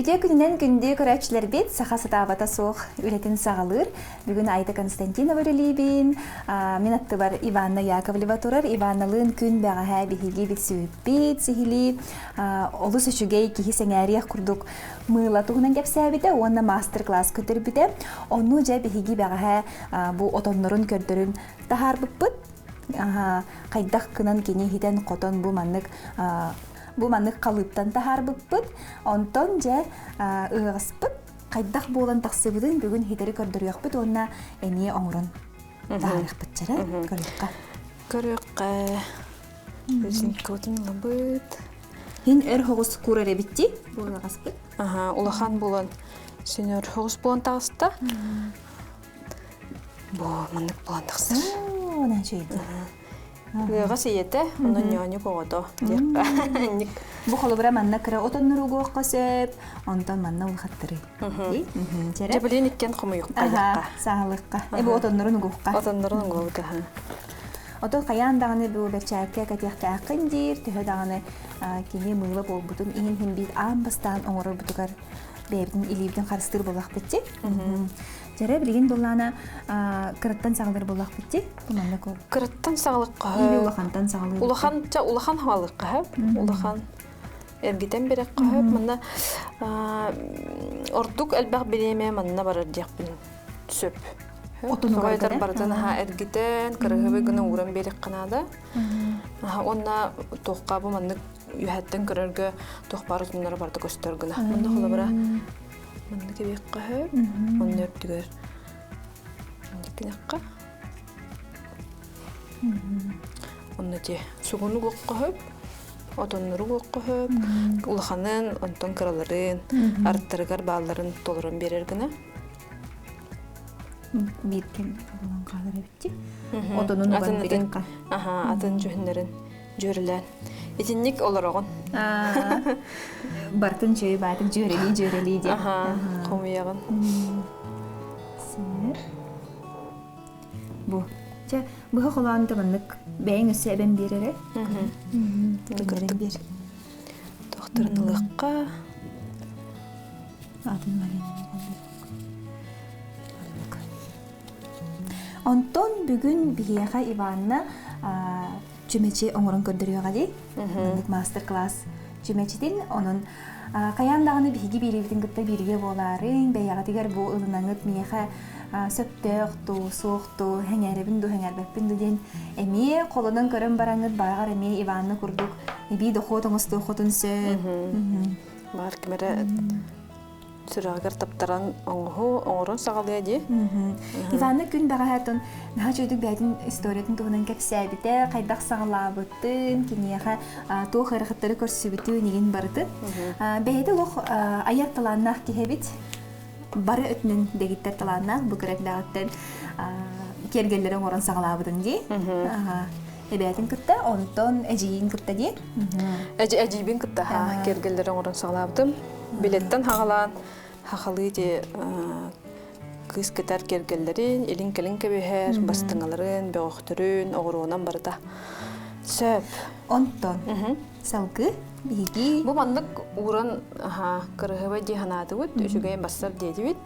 Үтүө күнүнэн күндү көрөөччүлэрбит саха сатаабата суох үлэтин саҕалыыр. Бүгүн Айта Константинова үлэлиибин. Мин аттыбар Иванна Яковлева турар. Иванналыын күн бэҕэһээ биһиги билсибиппит, сиһилии олус үчүгэй киһи сэҥээриэх курдук мыыла туһунан кэпсээбитэ уонна мастер-класс көтөрбүтэ. Ону дьэ биһиги бэҕэһээ бу отоннорун көрдөрүн таһаарбыппыт. Хайдах гынан кини иһитэн-хотон бу маннык Бу маннык халыыптан таһаарбыппыт. Онтон дьэ ыаҕаспыт хайдах буолан тахсыбытын бүгүн хитэри көрдөрүөхпүт уонна эмиэ оҥорон таһаарыахпыт чэрэ көрүөххэ. Көрүөххэ. Резинкабытын ылабыт. Хин өр хоҕус курар эбитти бу ыаҕаспыт. Аха, улахан буолан син өр хоҕус буолан таҕыста. Бу маннык буолан тахсар. Оо, наачайды. Ыаҕас ийэтэ, онон ньооньук оҕото диэххэ. Бу холобура манна кыра отонноругуохха сөп, онтон манна улахаттары. Дьэ билин иккен хомуйукка яхха. Саалыкка. Эбу отоннорун угуохха. Отоннорун угуохка. Отон хайаан даҕаны бу бэрчээккэ кэтиэхтээххин диир, төһө даҕаны кини мыыла буолбутун иһин иһин биир аан бастаан оҥорорбутугар бэйэбитин илиибитин харыстыыр буоллахпыт дии. Дьэрэ билигин буллаана кыраттан саҕалыр буоллахпыт дии. Манна Кыраттан саҕалыкка Или улахантан саҕалыыр. Улахан ча улахан хаалыкка хөп. Улахан эргитэн берекка хөп. Манна ордук элбэх бириэмэ манна барар диэхпин сөп. Отунугар барытын аха эргитэн, кырыһыбы гына ууран биэриэххэ наада. Уонна туохха бу маннык үһэттэн көрөргө туох баар отуннара барыта көстөр гына. Манна холобура маннык эбиэххэ хөп. Онно үрдүгэр маннык Онно ти сугуну уохха хөп, отоннору уохха хөп, улаханын, онтон кыраларын, арыттарыгар баалларын толорон биэрэр гына. Биир кэм булан хаалар эбитти. Отонун уган бириэххэ. Аха, атын дьүһүннэрин дьүөрэлээн. Итинник олороҕун. Бартын чөйү баатык дьүөрэлии дьүөрэлии диэн. Аха, хомуйаҕын. Сэр. Бу. Чэ, быһа холоон да маннык бэйэҥ өссө эбэн биэр эрэ. Көннөрөн биэр. Тохторун ылыахха. Атын Марина. Онтон бүгүн биһиэхэ Иванна чүмэчи оҥорон көрдөрүөҕэ дии. Маннык мастер-класс чүмэчитин. Онон хайаан даҕаны биһиги биэриибитин кытта бииргэ буолаарыҥ, бэйэҕитигэр бу ылынаҥыт миэхэ сөптөөх дуу, суох дуу, сэҥээрэбин дуу, сэҥээрбэппин дуу диэн эмиэ холонон көрөн бараҥҥыт бааҕар эмиэ Иванна курдук эбии дохуот оҥостуоххутун сөп. Баар ким эрэ сүрэҕигэр таптаран оҥоһу оҥорон саҕалыа дии. Иванна күн бэҕэһээтин наһаа үчүгэйдик бэйэтин историятын туһунан кэпсээбитэ, хайдах саҕалаабытын, киниэхэ туох ыарахаттары көрсүбүтүн игин барытын. Бэйэтэ олох айар талааннаах киһи эбит. Бары өтүнэн дэгиттэр талааннаах бу кыра эрдэҕиттэн киэргэллэри оҥорон саҕалаабытын дии. Эбээтин кытта, онтон эдьиийин кытта дии. Эдьиийбин кытта киэргэллэри оҥорон саҕалаабытым. Билеттэн хаҕалаан хахалыы ди кыыс кытар киэргэллэрин, илин-кэлин кэбиһэр, бастыҥаларын, бөҕөхтөрүн, оҕуруонан барыта. Сөп. Онтон салгыы биһиги Бу маннык ууран кырыһыбай дии санаатыбыт, үчүгэй бассар диэтибит.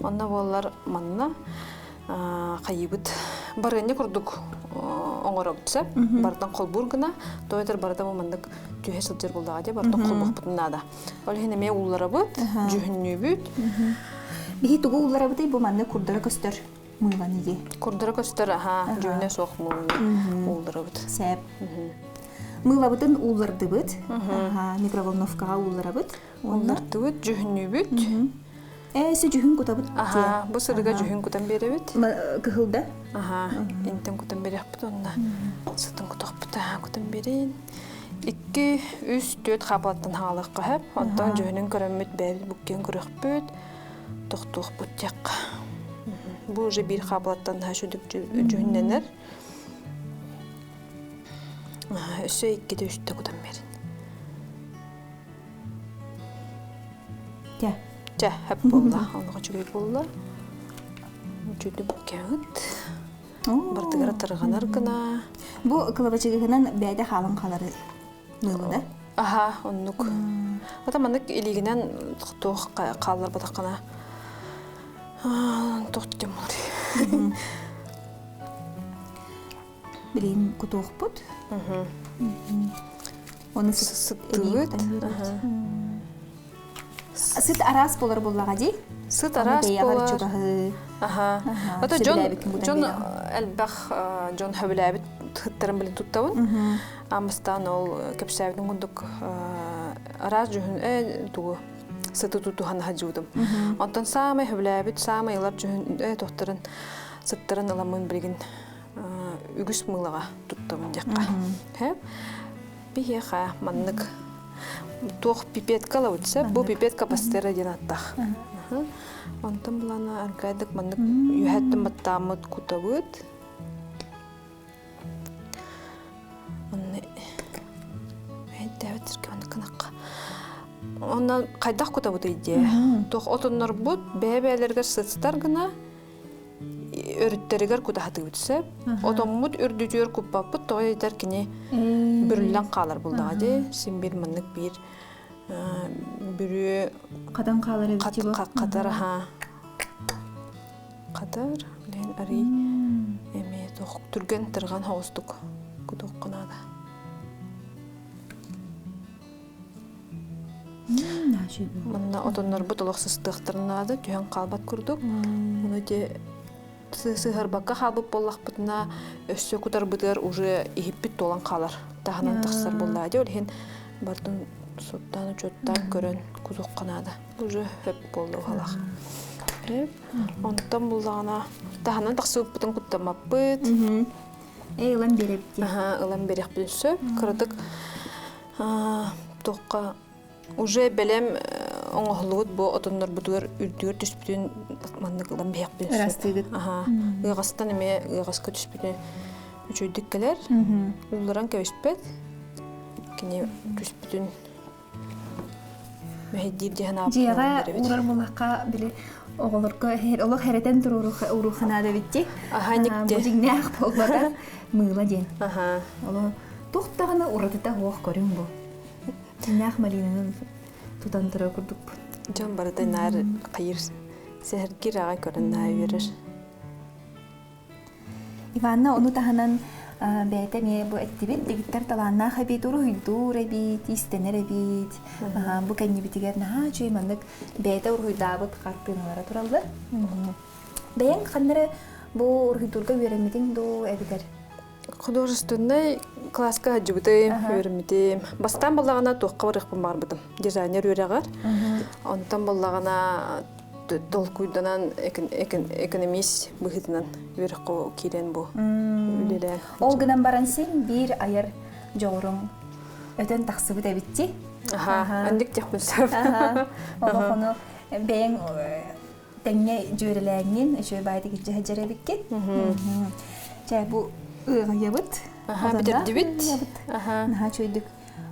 Онно буоллар манна хайыыбыт барыанньа курдук оҥоробут сөп барытын холбуур гына то этэр барыта бу маннык түһэ сылдьар буоллаҕа дии барытын холбуохпутун наада ол иһин эмиэ уулларабыт дьүһүннүүбүт биһи тугу уулларабытый бу маннык курдара көстөр мыыланы дии курдара көстөр аха дьүһүнэ суох мыыланы уулларабыт сээп мыылабытын ууллардыбыт микроволновкаҕа уулларабыт Уллардыбыт, дьүһүннүүбүт. Ээ, се дьүһүн кутабыт. Аха, бу сырыга дьүһүн кутан биэрэбит. Кыһылда. Аха, интен кутан биэрэхпит онно. Сытын кутахпыт, аха, кутан биэрин. Икки, үс, түөрт хаапалаттан хаалыахха сөп. Онтон дьүһүнүн көрөммүт бэйэбит буккиэн көрүөхпүт, тохтуохпут диэххэ. Бу уже биир хаапалаттан сүдүк дьүһүннэнэр. Өссө иккитэ үстэ кутан биэрин. Чэ. Чэ, хөп буолла. Онуга үчүгэй буолла. Үчүгэй буккэҕит. Бартыгара тарҕанар гына. Бу кылабачыгыһынан бэйэтэ хаалан халары мыылы да? Аха, оннук. Ата маннык илиигинэн туох хаалларбатаххына туох диэн буолар. Билигин кутуохпут. Оны сыттыгыт. Сыт араас болар буллаҕа дии. Сыт араас болар. чугаһы. Аха. Ото дьон дьон элбэх дьон хөбүлээбит сыттарын билин туттабын. Амыстаан ол кэпсээбитин курдук араас дьүһүн э тугу сыты тутуһан хадьуудум. Онтон саамай хөбүлээбит, саамай ылар дьүһүн э тохтарын сыттарын ыламмын билигин үгүс мыылаҕа туттабын диэххэ. Биһиэхэ маннык туох пипетка ылабыт бу пипетка пастера диэн аттах. Онтон булана аркайдык маннык үөһэттэн баттааммыт кутабыт. Онно эйдээбит сиргэ маннык гынахха. Онно хайдах кутабытый диэ. Туох отоннорбут бэйэ-бэйэлэригэр сытсытар гына өрүттэригэр кутаһатыыбыт сөп. Отоммут үрдүтүгэр куппаппыт, тоҕо этэр кини бүрүллэн хаалар булдаҕа дии. Син биир маннык биир бүрүө хатан хаалар эбит хатар аха хатар лен арый эмиэ туох түргэн тырган хоҕустук кутуохха наада. Манна отоннорбут олох сыстыахтарын наада, түһэн хаалбат курдук. Ону ити сыһарбакка хаалбыт буоллахпытына, өссө кутарбытыгар уже иһиппит туолан хаалар, таһынан тахсар буоллаа дии. Ол иһин бартын суттаан учуоттаан көрөн кутуохха наада. Уже хөп буолла уһалах. Онтон буллаҕына таһынан тахсыбыппытын куттаммаппыт. Эй, ылан биэрэбит дии. Ылан биэриэхпин сөп. Кыратык туохха уже бэлэм оҥоһуллубут бу отоннорбутугар үрдүгэр түспүтүн маннык ылан биһиэхпин сөп. Ырастыыгыт. Ыаҕастан эмиэ ыаҕаска түспүтүн үчүгэйдик кэлэр. Уулларан кэбиспэт. Кини түспүтүн мэһэйдиир дии санаабыт. Дьиэҕэ уурар булахха били оҕолорго олох хэрэтэн туруоруха наада битти. Аха, Бу дьиҥнээх буолбата мыыла диэн. Оло туох даҕаны уратыта суох көрүҥ бу. Дьиҥнээх малинаны тутан турар курдукпун. Дьон барыта наар хайыр сэһэргир аҕай көрөн наһаа үөрэр. Иванна ону таһынан бэйэтэ эмиэ бу эттибит дэгиттэр талааннаах эбит, уруһуйдуур эбит, иистэнэр эбит. Бу кэннибитигэр наһаа үчүгэй маннык бэйэтэ уруһуйдаабыт хартыыналара тураллар. Бэйэҥ ханна эрэ бу уруһуйдуурга үөрэммитиҥ дуу эбитэр? Художественнай класска сылдьыбытым, үөрэммитим. Бастаан буоллаҕына туохха барыахпын баҕарбытым. Дизайнер үөрэҕэр. Онтон буоллаҕына толкуйданан экономист быһыытынан үөрэххэ киирэн бу үлэлээн. Ол гынан баран син биир айар дьоҕуруҥ өтөн тахсыбыт эбитти. Аха, андик диэхпин сөп. Олох ону бэйэҥ тэҥҥэ дьүөрэлээҥҥин үчүгэй баайдык илдьэ сылдьар эбиккин. Чэ, бу ыаҕайабыт. Аха, бүтэрдибит. Наһаа үчүгэйдик.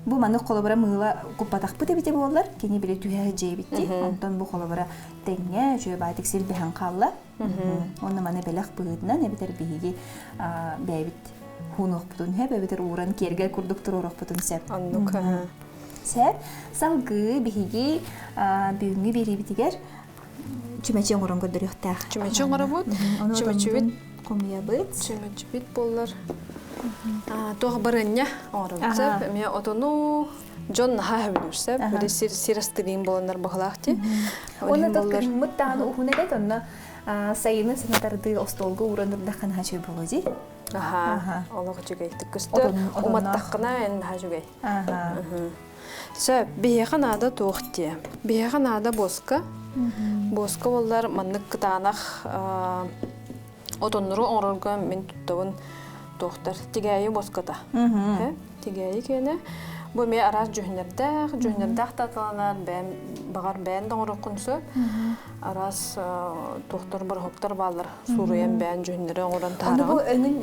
Бу маннык холобура мыыла куппатахпыт эбитэ буоллар, кини били түһэ дьиэбитти. Онтон бу холобура тэҥҥэ үчүгэй баайдык силбэһэн хаалла. Онно маны бэлэх быһыытынан эбэтэр биһиги бэйэбит хуунуохпутун сөп, эбэтэр ууран киэргэл курдук туруоруохпутун сөп. Оннук. Сөп. Салгыы биһиги бүгүҥҥү биэриибитигэр чүмэчи оҥорон көрдөрүөхтээх. Чүмэчи оҥоробут. Чүмэчибит хомуйабыт. Чүмэчибит буоллар. Туох барыанньа оҥоробут сөп. Эмиэ отону дьон наһаа сөбүлүүр сөп. Били сир сир астыгын буоланнар баһылаах ти. Уонна тот кыһыммыт даҕаны уһун эбит онно сайыны санатардыы остуолга ууран турдахха наһаа үчүгэй буолуо дии. Аха, олох үчүгэй. Көстөр уматтаххына эн наһаа үчүгэй. Сөп, биһиэхэ наада туох диэ? Биһиэхэ наада буоска. Буоска буоллар маннык кытаанах отоннору оҥорорго мин туттабын туохтар тигээйи буоската. Тигээйи киэнэ. Бу эмиэ араас дьүһүннэрдээх, дьүһүннэрдээх да атыланар, бэйэм баҕар бэйэн да оҥоруоххун сөп. Араас туохтар бороһуктар бааллар, суруйан бэйэн дьүһүннэри оҥорон Ону бу таһаараҕын. өҥүн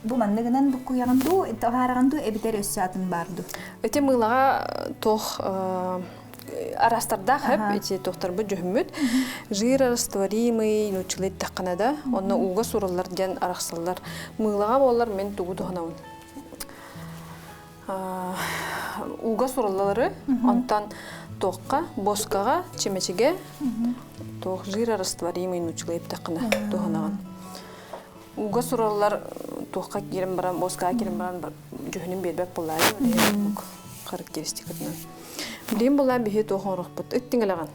Бу манныгынан буккуйаҕын дуу, таһаараҕын дуу, эбэтэр өссө атын баар дуу? Ити мыылаҕа туох араастардаах хөп ити туохтарбыт дьүһүммүт жир растворимый нууччалыы эттэххинэ да онно ууга суруллар диэн арахсаллар мыылаҕа буоллар мин тугу туһанабын. Ууга суруллалары, онтон туохха, боскаҕа, чимэчигэ, туох жирорастворимый нууччалыы эттэххинэ туһанаҕын. Ууга сураллар туохха киирэн баран, боскаҕа киирэн баран дьүһүнүн биэрбэт буоллаайы, характеристикатынан. Билигин буоллаан биһи туох оҥорохпут? Ыт тиҥилэҕин.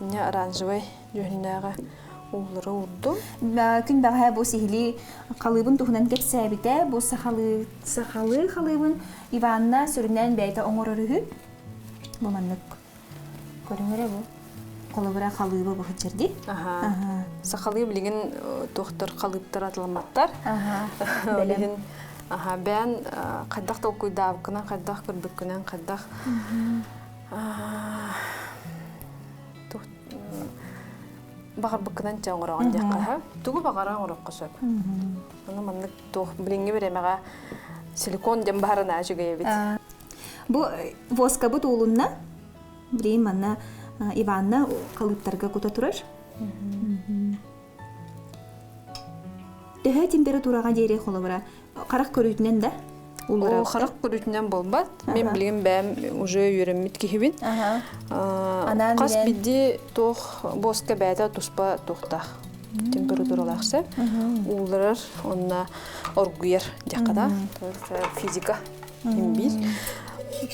Инньэ оранжевай дьүһүннээҕэ ууллары уурдум. Күн бэҕэһээ бу сиһилии халыыбын туһунан кэпсээбитэ. Бу сахалыы сахалыы халыыбын Иванна сүрүннээн бэйэтэ оҥорор үһү. Бу маннык көрүҥэрэ бу. Холобура халыыба бу сылдьар дии. Аха. Сахалыы билигин туохтар халыыптар атыламматтар. Аха. Ол иһин аха бэйэн хайдах толкуйдаабыккынан, хайдах көрбүккүнэн, хайдах баҕарбыккынан чэ оҥороҕун диэххэ тугу баҕара оҥороххо сөп. Ону маннык туох билиҥҥи бириэмэҕэ силикон диэн баһарына үчүгэй эбит. Бу воскабыт уулунна. Билигин манна Иванна халыыптарга кута турар. Төһө температураҕа диэри холобура харах көрүүтүнэн да О, харах көрүүтүнэн буолбат. Мен билигин бэйэм уже үөрэммит киһибин. Хас биирдии туох буоска бэйэтэ туспа туохтаах температуралаах сөп. Уулларар, онно оргуйар диэххэ да. Физика имбиир.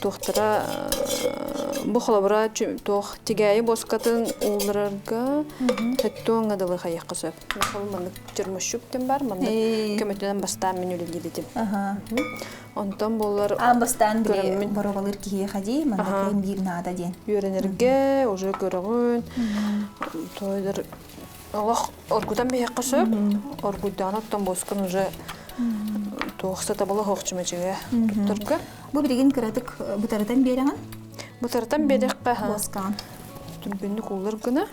Туохтара бу холобура туох тигээйи буоскатын уулларарга төттүөҥҥэ дылы хайыахха сөп. Маннык термощуп диэн бар, маннык көмөтүнэн бастаан мен үлэлиир этим. Онтон буолар Аан бастаан били боруобалыыр киһиэхэ дии, маннык биир наада диэн. Үөрэнэргэ уже көрөҕүн, тойдор олох оргутан биһиэххэ сөп. Оргуйдаан оттон буоскун уже туох сатабыла хоохчумэчигэ туттарга. Бу билигин кыратык бытарытан биэрэҕин? Бытарытан биэрэххэ Буоскаҕын. Түргэнник уулар гына.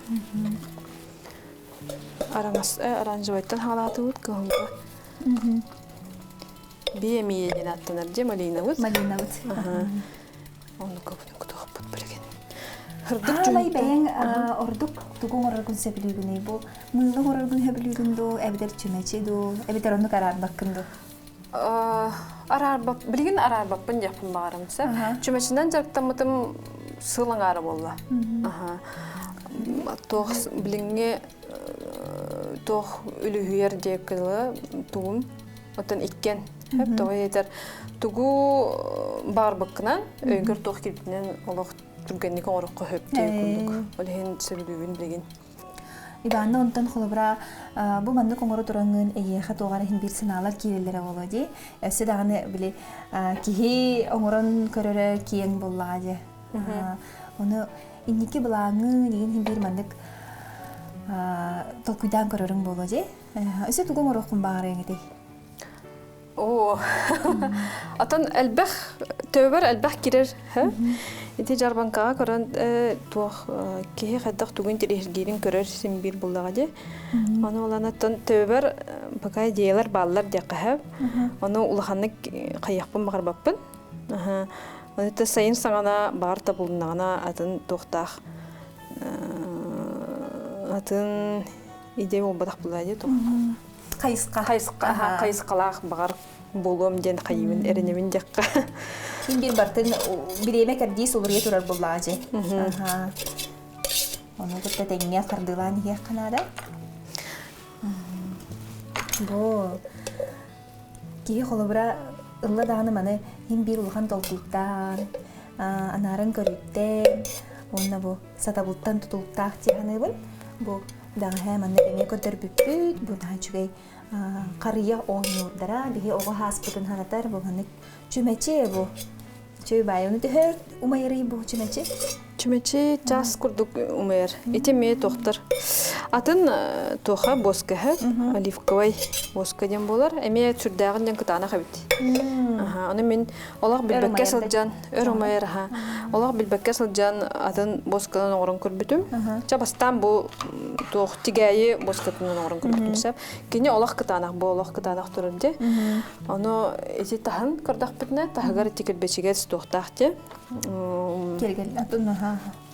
Араҥас оранжевайтан хаалаатыбыт кыһылга. Бие мие диэн аттанар дьэ малинабыт. Малинабыт. Онну көбүнү кутуохпут билигин. Хырдык Аалай бэйэҥ ордук тугу оҥороргун сөбүлүүгүнүй? Бу мыылы оҥороргун сөбүлүүгүн дуу, эбэтэр чүмэчи дуу, эбэтэр оннук араарбаккын дуу? Араарбап, билигин араарбаппын диэхпин баҕарам сэ. Чүмэчинэн дьарыктаммытым сыл аҥаара буолла. Туох билиҥҥи туох үлүһүйэр диэккэ дылы тугум оттон иккиэн хөп тоҕо диэтэр тугу баҕарбыккынан өйгөр туох киирбитинэн олох түргэнник оҥороххо сөп диэн курдук ол иһин сөбүлүүбүн билигин. Иванна онтон холобура бу маннык оҥоро тураҥҥын эйиэхэ туоҕар иһин биир санаалар киирэллэрэ буолуо дии. Өссө даҕаны били киһи оҥорон көрөрө киэҥ буоллаҕа дии. Ону инники былааҥҥын игин иһин биир маннык толкуйдаан көрөрүҥ буолуо дии. Өссө тугу оҥоруоххун баҕарыаҥ этэй? Оо, отон элбэх төбөбөр элбэх кирэр. Ити дьарбаҥкаҕа көрөн туох киһи хайдах тугун интэриэһиргиирин көрөр син биир буллаҕа дии. Ону ылан оттон төбөбөр пока идеялар бааллар диэххэ Ону улаханнык хайыахпын баҕарбаппын. Ону сайын саҥана баар табылыннаҕына атын туохтаах атын идея буолбатах буолла дии туох. Хайысха. Хайысха, хайысхалаах баҕар буолуом диэн хайыыбын эрэнэбин диэххэ. Ким биир бартын бириэмэ кэрдии сулуруйа турар буоллаҕа дьэ. Ону кытта тэҥҥэ хардыылаан иһиэххэ наада. Бу киһи холобура ылла даҕаны маны иһин биир улахан толкуйдаан, анааран көрүттэн уонна бу сатабылтан тутулуктаах дии саныыбын. Бу даҕаһаа манна эмиэ көрдөрбүппүт, бу наһаа үчүгэй харыйа оонньуурдара, биһи оҕо ааспытын санатар, бу маннык чүмэчи бу Чүй баай, ону төһө умайарый бу чүмэчи? Чүмэчи час курдук умайар. Ити эмиэ туохтар. Атын туоха буоскаһы, оливковай буоска диэн буолар. Эмиэ сүрдээҕин диэн кытаанах эбит. Аха, ону мин олох билбэккэ сылдьан, өр умайар аха. Олох билбэккэ сылдьан атын буосканан оҥорон көрбүтүм. Ча бастаан бу туох тигээйи буоскатынан оҥорон көрбүтүм сөп. Кини олох кытаанах, бу олох кытаанах турар дии. Ону ити таһын көрдөхпүтүнэ, таһыгар ити кирбэчигэ туохтаах дии.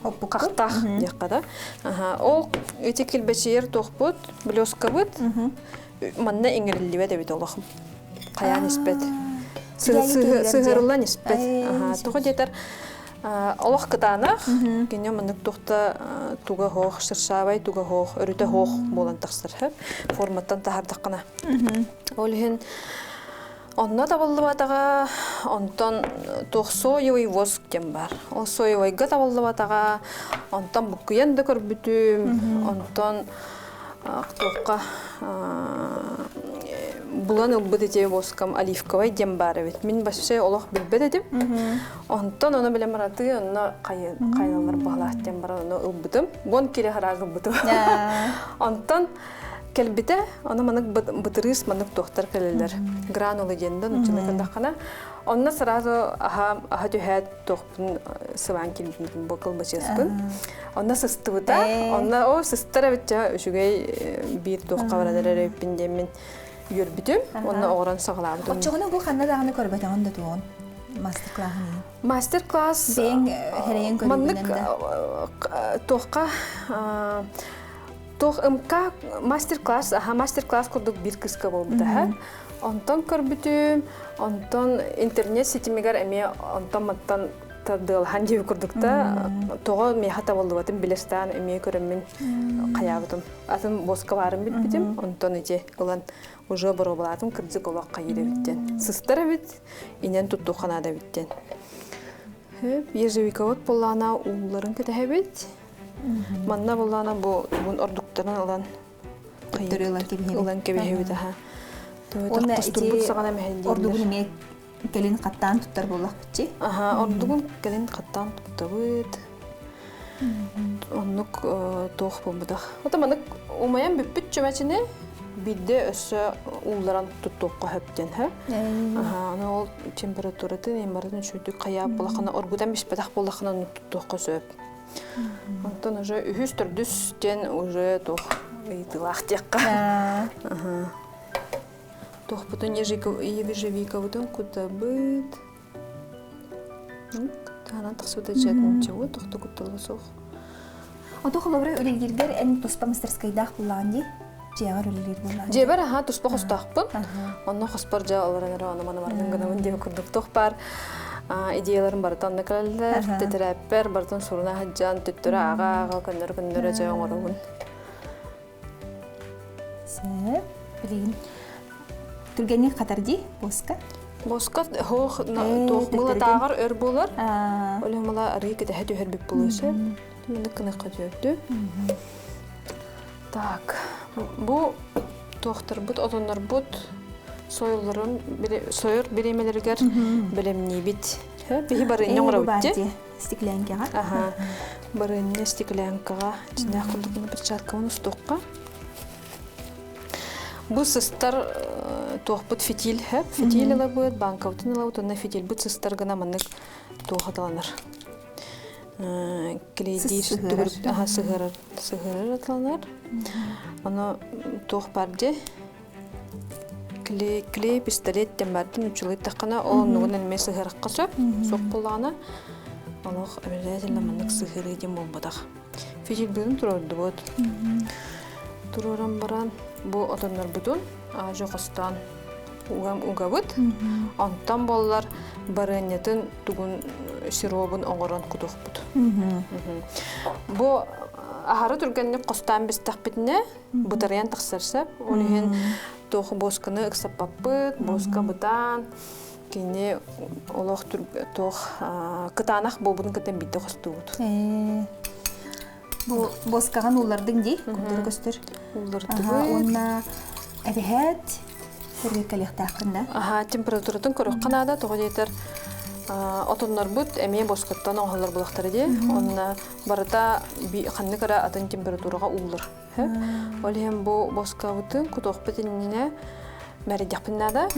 Хахтаах диэххэ да. Ол ити килбэчийэр туохпут, блескабыт манна иҥэриллибэт эбит олох. Хайаан испэт. Сыһырыллан испэт. Тоҕо диэтэр олох кытаанах, кини маннык тухта туга хоох, шершавай туга хоох, өрүтэ хоох буолан тахсар форматтан таһардаххына. Ол иһин онно табыллыбатаҕа, онтон туох соевый воск диэн баар. Ол соевайга табыллыбатаҕа, онтон буккуйан да көрбүтүм, онтон туохха булан ылбыт ити воскам оливковай диэн баар эбит. Мин вообще олох билбэт этим. Онтон ону билэн баратыы, онно хайалар баҕалаах диэн баран ону ылбытым. Бон кире харааг ылбытым. Онтон кэлбитэ, ону манык бытырыыс манык туохтар кэлэллэр. Гранулы диэн да нуччалыы кылдаххына. Онно сразу аха аха түһээт туохпун сыбаан килбитин бу кылбачыаспын. Онно сыстыбыта. Онно о сыстар эбит үчүгэй биир туохха баран эрэр эбиппин диэммин үөрбүтүм. Онно оҕорон саҕалаабытым. Оччоҕуна бу ханна даҕаны көрбөтөҕүн да туоҕун мастер-классын иһин. Мастер-класс Бэйэҥ хэрэйэн маннык туохха туох МК мастер-класс аха мастер-класс курдук биир кыска буолбута Онтон көрбүтүм, онтон интернет ситимигэр эмиэ онтон-мантан тардыалаһан диэби курдукта тоҕо миэхэ табыллыбатын билэстаан эмиэ көрөммүн хайаабытым. Атын боска баарын билбитим, онтон ити ылан уже боруобалаатым кырдьык олох хайыр эбиттен. Сыстар эбит, инэн туттуохха наада эбиттен. Ежевиковод буоллаана уулларын кэтэһэбит. Манна буоллаана бу тугун ордуктарын ылан Төттөрү ылан кэбиһэбит. Ылан кэбиһэбит аха. Уонна ити ордугун эмиэ кэлин хаттаан туттар буоллахпытчи. Аха, ордугун кэлин хаттаан туттабыт. Оннук туох буолбутах. Ото маннык умайан бүппүт чүмэчини биирдэ өссө уулларан туттуохха сөп диэн һэ. Аха, аны ол температуратын имаратын үчүгдүк хайаап буолахына оргутан биспэтэх буоллахына оннук туттуохха сөп. Онтон уже үһүс төрдүс диэн уже туох ыйытыылаах диэххэ. Туохпутун ежевиковытын кутабыт. Таһынан тахсыбыта чего тохто куттала суох. Ото холобура үлэлииргэр эн туспа мастерскайдаах буллаҕын дии? Дьиэҕэр үлэлиир буоллаҕын. Дьиэбэр аха туспа хостоохпун. Онно хоспор дьэ олорон эрэ ону маны барытын гынабын диэн курдук туох баар идеяларым барыта онно кэлэллэр. Тэтэрээппэр барытын суруна сылдьан төттөрү ааҕа-ааҕа көннөрө-көннөрө дьэ оҥоробун. Сөп. Билигин түргэнник хатар дии буоска. Буоска хоох туох мылатааҕар өр буолар. Ол мыла арыы кэтэһэ түһэрбит буолуо сөп. Маны кынахха түөрдү. Так, бу туохтарбыт, отоннорбут сойулларын сойор бириэмэлэригэр бэлэмниибит. Биһи барыанньа оҥоробут дии. Стеклянкаҕа. Аха. Барыанньа стеклянкаҕа. Дьиннээх курдук перчаткабын устуохха. Бу сыстар туохпут фитиль хөп. Фитиль ылабыт, банкабытын ылабыт, уонна фитильбит сыстар гына маннык туох аталанар. Клейдиир сыһыарар сыһыарар атланар. Ону туох бар дии клей, клей пистолет диэн бардын учулуйдаххына ол оннугун эмиэ сыһыарахха сөп суох буоллаҕына олох обязательно маннык сыһыарыы диэн буолбатах фитильбытын туруордубут туруоран баран бу отоннорбутун аажы хостоон угабыт онтон буоллар барыанньатын тугун сиробун оҥорон кутуохпут бу аһары түргэнник хостоон бистэхпитинэ бытарыйан тахсар сөп ол иһин туох буосканы ыксаппаппыт буоска бытаан кини олох туох кытаанах буолбутун кытта биирдэ хостуубут Бу буоскаҕын ууллардыҥ дии, курдары көстөр. Ууллардыбыт. Уонна эбэһээт көргө кэлиэхтээххин да. Аха, температуратын көрүөххэ наада, тоҕо диэтэр отоннорбут эмиэ буоскаттан оҥоһуллар буолахтара дии. Онно барыта ханнык эрэ атын температураҕа ууллар. Ол иһин бу буоскабытын кутуохпут иннинэ мэрийдэхпин наада.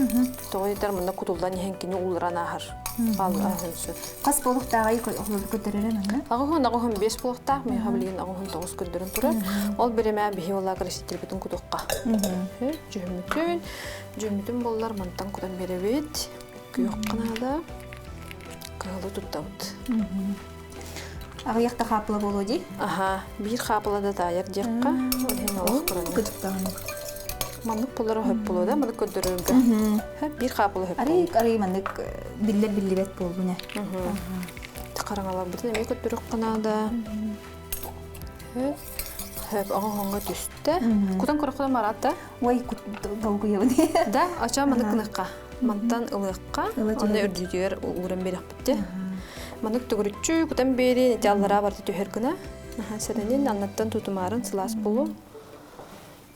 Тоҕо диэтэр мунна кутуллан иһэн кини уулларан ааһар. Хааллаһын сөп. Хас буолуохтааҕый көрдөрөрө манна? 85 буолуохтаах, миэхэ билигин 89 көрдөрөн турар. Ол биримэ биһи уолла красительбитин кутуохха. Дьүһүммүтүн, дьүһүммүтүн буоллар мантан кутан биэрэбит. Күөх наада. Кыһылы туттабыт. Аҕыйах да хаапыла буолуо дии? Аха, биир хаапыла да таайар диэххэ. Ол иһин олох туран. Кыдьыктаҕын. Маннык болар хөп болуо да, маннык көрдөрөргө. Биир хаапыла хөп. Арый арый маннык биллэр биллибэт буоллун. Хараҥаларбытын эмиэ көрдөрөххө наада. Хөп оҕоҥ түстэ. Кутан көрөххө мараат да? Ой, долгуйабын. Да, ача маннык гыныхха. Мантан ылыахха, онно үрдүтүгэр ууран биэрэхпит. Маннык төгүрүччү кутан биэрин, ити аллараа барда түһэр гына. Сэрэнин аннаттан тутумаарын сылаас болу.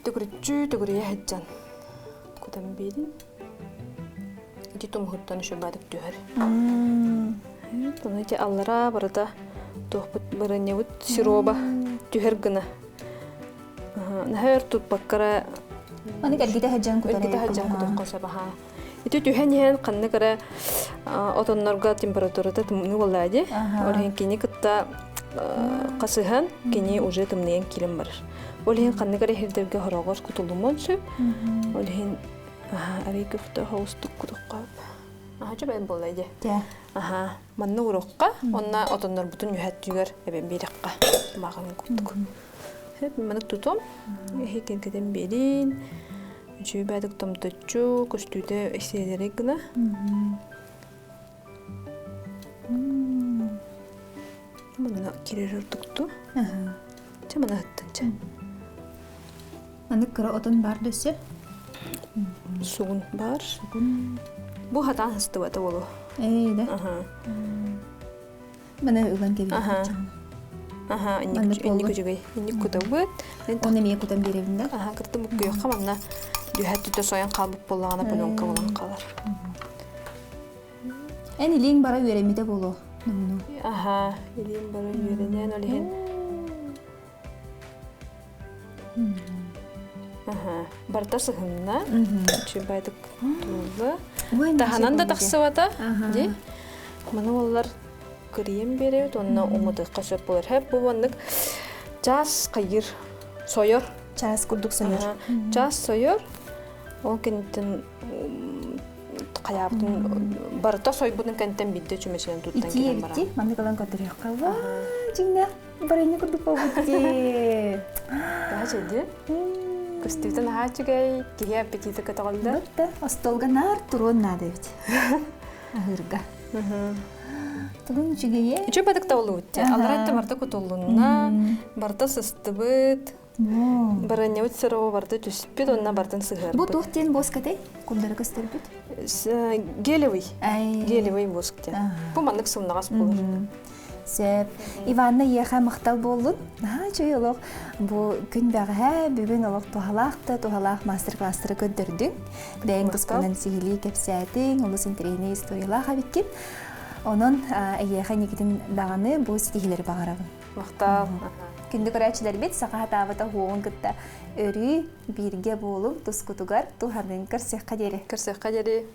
Төгүрүччү төгүрүйэ сылдьан кутан биэрин. Ити тумуһуттан үчүгэйдик түһэр. Ону ити аллараа барыта туохпут барыанньабыт сироба түһэр гына. Наһаа өр туппаккара Маннык эргитэ сылдьан кутар эргитэ сылдьан кутуохха сөп аһаа. Ити түһэн иһэн ханнык эрэ отоннорго температурата тымныы буоллаа дии. Ол иһин кини кытта хасыһан кини уже тымныйан киирэн барар. Ол иһин ханнык эрэ иһирдэргэ хороҕор кутуллумуон сөп. Ол иһин арый көфтө хоустук кутухха. Аха чөбөн буолла дии. Аха манна урукка онна отоннорбутун үһэттүгэр эбэн биэрэххэ мааҕын курдук. Хөп маннык тутум эһи кэргэтэн биэрин үчүгэйдик томточчу көстүүтэ сиэлэрэй гына. Манна кирер ордукту. Чэ мана ыттын чэ. Маннык кыра отон бар дөссө? Сугун бар. Сугун. Бу хатаан хастыбата болу. Ээ да. Мана уган кэбиһэр. Аха, инник үчүгэй. Инник кутабыт. Оны эмиэ кутан биэрэбин да? Аха, кытты буккуйуохха манна түһэ түтэ сойон хаалбыт буоллаҕына пленка болон хаалар. Эн илииҥ бара үөрэммитэ буолуо. Аха, илиим бара үөрэнэн ол иһин. Аха, барыта сыһынна. Үчүгэйдик тулла. Таһынан да тахсыбата. Ди. Маны оллар кырыйан биэрэбит уонна уматыахха сөп буолар. Хэп бу маннык чаас хайыр сойор. Чаас курдук сойор. Чаас сойор. Ол кэнниттэн хайаабытын барыта сойбутун кэнниттэн биирдэ чүмэчинэн туттан кэлэн баран. Итии маннык ылан көрдөрүөххэ. Ваа, дьиҥнээх барыанньа курдук буолбут дии. Наһаа үчүгэй. Көстүүтэ наһаа үчүгэй, киһи аппетита көтөҕүллэр. Бытта остуолга наар туруон наада эбит. Аһыырга. Тугун үчүгэйэ? Үчүгэй бадыкта болуут. Аллара өттө барыта кутуллунна, барыта сыстыбыт. Барыанньабыт сыроҕу барыта түспүт, онно бартын сыһыарбыт. Бу туох диэн буоскатай? Курдары көстөрбүт? Гелевый. Гелевый воск диэн. Бу маннык сымнаҕас буолар. Сөп. Иванна иэхэ махтал буоллун. Наһаа үчүгэй олох. Бу күн бэҕэһээ бүгүн олох туһалаах да туһалаах мастер-класстары көрдөрдүҥ. Бэйэҥ тускунан сиһилии кэпсээтиҥ, олус интэриэһинэй историялаах эбиккин. Онон эйиэхэ инникитин даҕаны бу ситиһиилэри баҕарабын. Махтал. Күндү көрөөччүлэрбит саха сатаабыта уһуоҕун кытта өрүү бииргэ буолуҥ, тускутугар туһаныҥ. Көрсүөххэ диэри. Көрсүөххэ диэри.